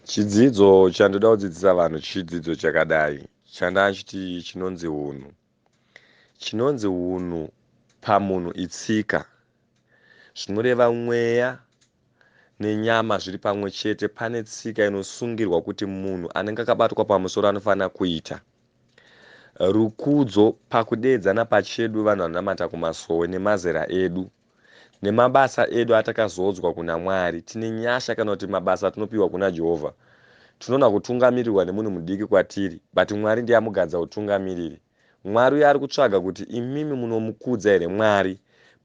Chidzidzo chandoda kudzidzisa vanhu chidzidzo chakadai chandachiti chinonzi hunhu. Chinonzi hunhu pamunhu itsika. Zvinoreva mweya nenyama zviri pamwe chete. Pane tsika inosungirwa kuti munhu anenge akabatwa pamusoro anofanira kuita. Rukudzo pakudeedzana pachedu vanhu vanonamata kumasowe nemazera edu. Nemabasa edu atakazodzwa kuna Mwari, tine nyasha kana kuti mabasa atinopiwa kuna Jehovha. Tinoona kutungamirirwa nemunhu mudiki kwatiri, but Mwari ndiye amugadza utungamiriri. Mwari uyo ari kutsvaga kuti imimi munomukudza here Mwari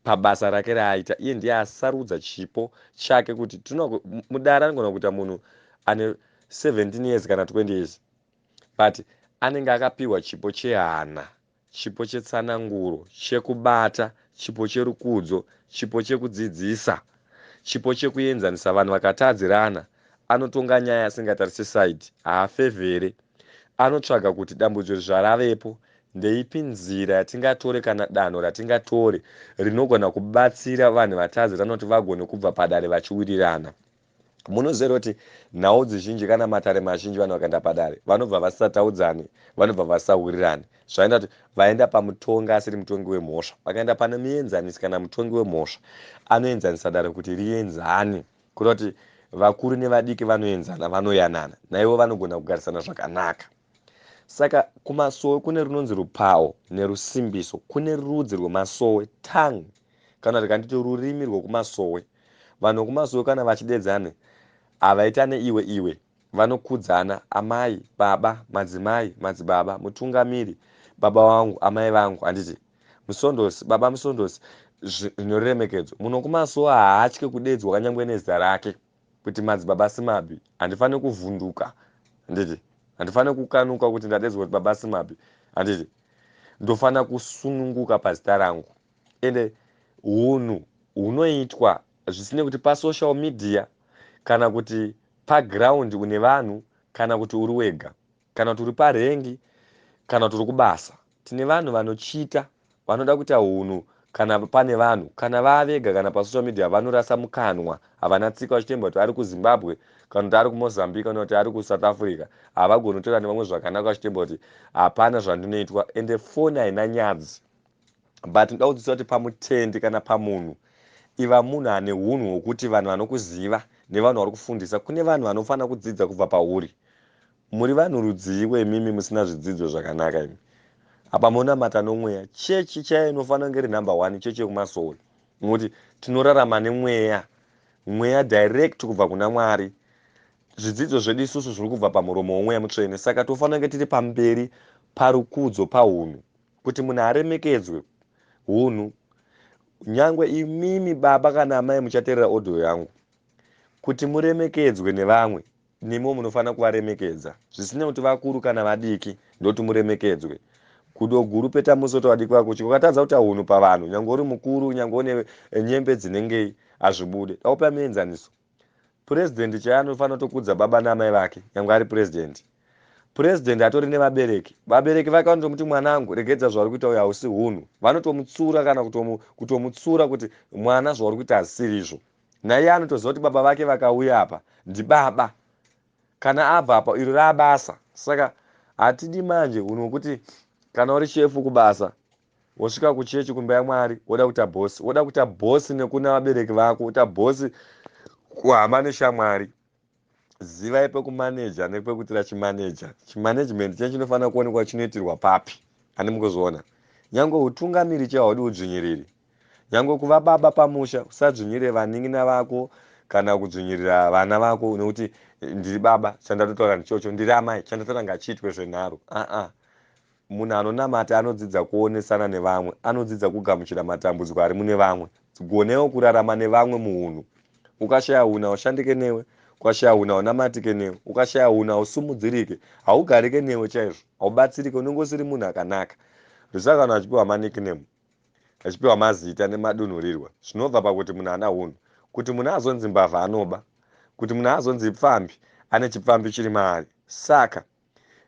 pabasa rake raaita. Iye ndiye asarudza chipo chake kuti tinoona mudare anogona kuita munhu ane 17 years kana 20 years, but anenge akapiwa chipo chehana. Chipo chetsananguro, chekubata, chipo cherukudzo, chipo chekudzidzisa, chipo chekuenzanisa vanhu vakatadzirana. Anotonga nyaya asingatarise side, haafevhere. Anotsvaga kuti dambudziko zvaravepo, ndeipi nzira yatingatore kana danho ratingatore rinogona kubatsira vanhu vatadzirana kuti vagone kubva padare vachiwirirana. Munoziva here kuti nhau dzizhinji kana matare mazhinji vanhu vakaenda padare vanobva vasisataudzani, vanobva vasisawirirani. Zvaenda kuti vaenda pamutongi asiri mutongi wemhosva, vakaenda pane muenzanisi kana mutongi wemhosva anoenzanisa dare kuti rienzane, kureva kuti vakuru nevadiki vanoenzana, vanoyanana, naivo vanogona kugarisana zvakanaka. Saka kumasowe kune runonzi rupawo nerusimbiso, kune rudzi rwemasowe, tongue, kana kuti kanditi rurimi rwekumasowe. Vanhu vekumasowe kana vachidedzana havaitane iwe iwe, vanokudzana amai, baba, madzimai, madzibaba, mutungamiri, baba vangu, amai vangu, handiti musondosi, baba musondosi, zvinoremekedzo. Munhu wekumasowe haatye kudedzwa kanyangwe nezita rake kuti madzibaba Simabi, handifaniri kuvhunduka, handiti handifaniri kukanuka kuti ndadedzwa kuti baba Simabi, handiti ndofanira kusununguka pazita rangu. Ende hunhu hunoitwa zvisinei kuti pasocial media kana kuti paground une vanhu kana kuti uri wega kana kuti uri parengi kana kuti uri kubasa. Tine vanhu vanochita vanoda kuita hunhu kana pane vanhu, kana vavega kana pasocial media vanorasa mukanwa, havana tsika, vachitemba kuti ari kuZimbabwe kana kuti ari kuMozambique kana kuti ari kuSouth Africa, havagoni kutaura nevamwe zvakanaka, vachitemba kuti hapana zvandinoitwa. Ende foni haina nyadzi. But ndoda kudzidzisa kuti pamutendi kana pamunhu, iva munhu ane hunhu hwokuti vanhu vanokuziva nevanhu vari kufundisa, kune vanhu vanofanira kudzidza kubva pauri. Muri vanhu rudziiko imimi musina zvidzidzo zvakanaka imi? Apa monamata nomweya. Chechi chaiyo inofanira kunge iri number one chechi yekumasowe, nokuti tinorarama nemweya, mweya direct kubva kuna Mwari. Zvidzidzo zvedu isusu zviri kubva pamuromo womweya mutsvene, saka tofanira kunge tiri pamberi parukudzo pahunhu, kuti munhu aremekedzwe hunhu. Nyangwe imimi baba kana amai muchateerera audio yangu, kuti muremekedzwe nevamwe, nemiwo munofanira kuvaremekedza, zvisinei kuti vakuru kana vadiki, ndoti muremekedzwe. Gudo guru peta musoto vadiki vako. Ukatadza kuita hunhu pavanhu, nyangwe uri mukuru, nyangwe une nyembe dzinengei, hazvibude. Daupa muenzaniso, purezidendi chaiye anofanira kutokudza baba naamai vake, nyangwe ari purezidendi. Purezidendi atori nevabereki, vabereki vake vanotomuti mwanangu regedza zvauri kuita uyu hausi hunhu. Vanotomutsura kana kutomutsura kuti mwana zvauri kuita hazisirizvo. Naiye anotoziva kuti baba vake vakauya apa ndibaba, kana abva apa iro raabasa. Saka hatidi manje hunhu hwekuti kana uri shefu kubasa wosvika kuchechi kumba yaMwari woda kuita bhosi, woda kuita bhosi nekuna vabereki vako, woita bhosi kuhama neshamwari. Zivai pekumaneja nepekutira chimaneja. Chimanagement chenyu chinofanira kuonekwa chinoitirwa papi, ani mukuzviona. Nyangwe utungamiri chaiwo haudi udzvinyiriri. Nyangwe kuva baba pamusha, usadzvinyirire vanin'ina vako kana kudzvinyirira vana vako nekuti ndiri baba, chandatotaura ndichocho, ndiri amai, chandataura ngachiitwe zvenharo. Aa, munhu anonamata anodzidza kuonesana nevamwe, anodzidza kugamuchira matambudziko ari mune vamwe. Gonewo kurarama nevamwe muhunhu. Ukashaya hunhu haushandike newe, ukashaya hunhu haunamatike newe, ukashaya hunhu hausumudzirike, haugarike newe chaizvo, haubatsirike, unenge usiri munhu akanaka. Ndosaka vanhu vachipiwa manickname, vachipiwa mazita nemadunhurirwa, zvinobva pakuti munhu haana hunhu. Kuti munhu azonzi mbavha anoba, kuti munhu azonzi pfambi ane chipfambi chiri maari. Saka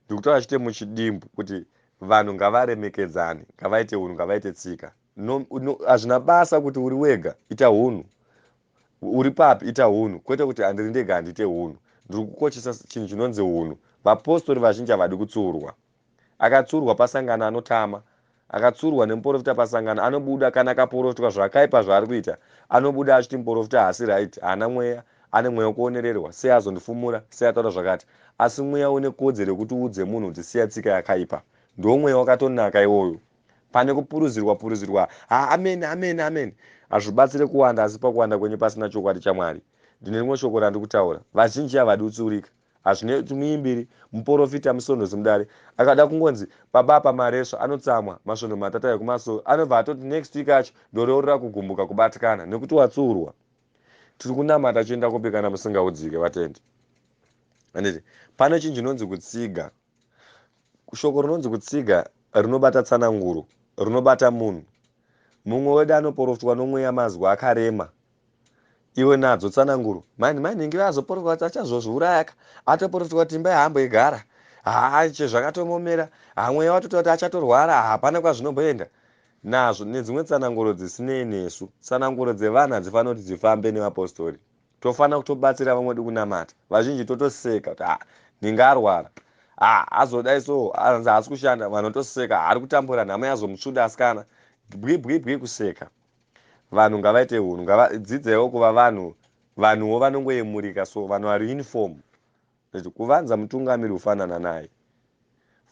ndikutaura chete muchidimbu kuti vanhu ngavaremekedzane, ngavaite hunhu, ngavaite tsika. Hazvina basa kuti uri wega, ita hunhu. Uri papi, ita hunhu, kwete kuti handiri ndega handiite hunhu. Ndiri kukoshesa chinhu chinonzi hunhu. Vapostori vazhinji havadi kutsurwa. Akatsurwa pasangano anotama. Akatsurwa nemuporofita pasangano anobuda kana akaporofitwa zvakaipa zvaari kuita anobuda achiti muporofita haasi right, haana mweya, ane mweya wekuonererwa, sei azondifumura, sei ataura zvakati. Asi mweya une kodzero yekuti uudze munhu kuti siya tsika yakaipa. Ndomweya wakatonaka iwoyo. Pane kupuruzirwa puruzirwa, ha amen amen amen. Hazvibatsire kuwanda asi pakuwanda kwenyu pasina chokwadi chaMwari. Ndine rimwe shoko randiri kutaura. Vazhinji havadi kutsurika. Hazvinei kuti muimbiri, muporofita, musondosi mudare akada kungonzi baba apa maresva anotsamwa masvondo matatu ayo kumasowe anobva atoti next week acho ndoreurura kugumbuka kubatikana nekuti watsuurwa. Tiri kunamata chienda kupi kana musingaudzike vatendi? Handiti pane chinhu chinonzi kutsiga. Shoko rinonzi kutsiga rinobata tsananguro, rinobata munhu. Mumwe wedu anoporoftwa nomweya mazwi akarema Iwe nadzo tsananguro. Mani mai nhingi vazoporofita kuti achazozviuraya ka. Atoporofitwa kuti imba yaamboigara. Haa che zvakatomomera. Haa mweya watotaura kuti achatorwara. Hapana kwazvinomboenda. Nazvo nedzimwe tsananguro dzisinei nesu. Tsananguro dzevanhu hadzifaniri kuti dzifambe nevapostori. Tofanira kutobatsira vamwe wedu kunamata. Vazhinji totoseka kuti haa nhingi arwara. Haa azodai so anzi haasi kushanda. Vanhu votoseka ari kutambura nhamo yazomutsvuda asikana. Bwi bwi bwi kuseka. Vanhu ngavaite hunhu, ngavadzidzeiwo kuva vanhu, vanhuwo vanongoyemurika so vanhu vari uniform. Kuvanza mutungamiri ufanana naye.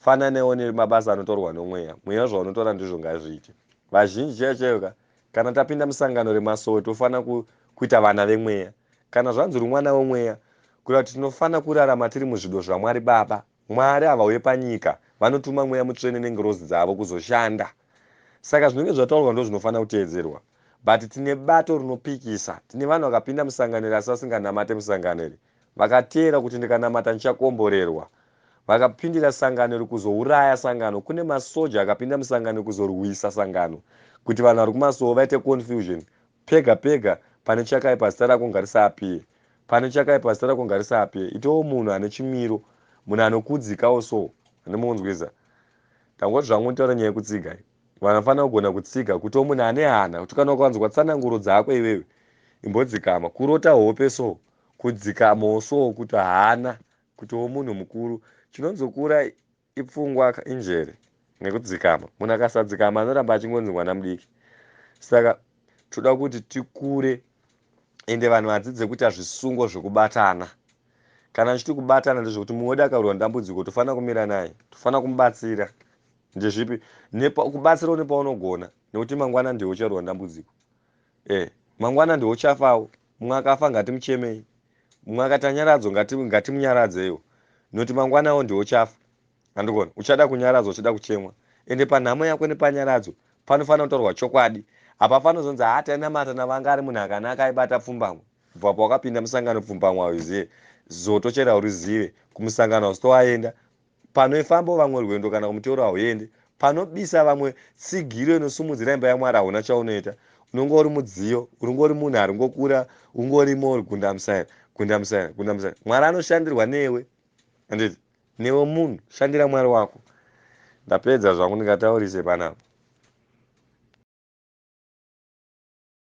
Fananewo nemabasa anotorwa nomweya. Mweya zvaunotora ndizvo ngazviite. Vazhinji chaiyo chaiyo ka, kana tapinda musangano remasowe tofanira kuita vana vemweya. Kana zvanzi uri mwana wemweya, kureva kuti tinofanira kurarama tiri muzvido zvaMwari Baba. Mwari havauye panyika, vanotuma Mweya Mutsvene nengirozi dzavo kuzoshanda. Saka zvinenge zvataurwa ndozvinofanira kuteedzerwa. But tine bato rinopikisa. Tine vanhu vakapinda musangano iri asi vasinganamate musangano iri. Vakateera kuti ndikanamata ndichakomborerwa. Vakapindira sangano iri kuzouraya sangano. Kune masoja akapinda musangano iri kuzorwisa sangano. Kuti vanhu vari kumasowe vaite confusion. Pega pega pane chakaipa zita rako ngarisaappear. Pane chakaipa zita rako ngarisaappear. Itowo munhu ane chimiro. Munhu anokudzikawo so. Handimukunzwisa. Ndangoti zvangu nditaure nyaya yekutsiga iyi. Vanhu vanofanira kugona kutsiga kutiwo munhu ane hana kuti kana ukanzwa tsananguro dzako iwewe imbodzikama. Kurota hope so kudzikamawo so kuti hana kutiwo munhu mukuru. Chinonzokura ipfungwa injere nekudzikama. Munhu akasadzikama anoramba achingonzi mwana mudiki. Saka toda kuti tikure ende vanhu vadzidze kuita zvisungo zvekubatana. Kana ndichiti kubatana ndezvekuti mumwe wedu akawirwa nedambudziko tofanira kumira naye, tofanira kumubatsira. Ndezvipi? Nepa, kubatsirawo nepaunogona nekuti mangwana ndiwe uchawirwa nedambudziko. Eh, mangwana ndiwe uchafawo. Mumwe akafa ngatimuchemei. Mumwe akati anyaradzwa ngati ngatimunyaradzewo. Nekuti mangwanawo ndiwe uchafa. Andikona uchada kunyaradzwa uchada kuchemwa. Ende panhamo yako nepanyaradzo panofanira kutaurwa chokwadi. Hapafaniri kuzonzi haa tainamata navanga ari munhu akanaka aibata pfumbamwe. Kubva pawakapinda musangano pfumbamwe hauzive zoto chero haurizive kumusangano hausati waenda panoifamba vamwe rwendo kana kumuteuro hauendi panobisa vamwe tsigiro inosumudzira imba yaMwari hauna chaunoita unonge uri mudziyo uringori munhu aringokura ungorimo uri gundamusaira gundamusaira gundamusaira Mwari anoshandirwa newe handiti newe munhu shandira Mwari wako ndapedza zvangu ndingataurise panapa.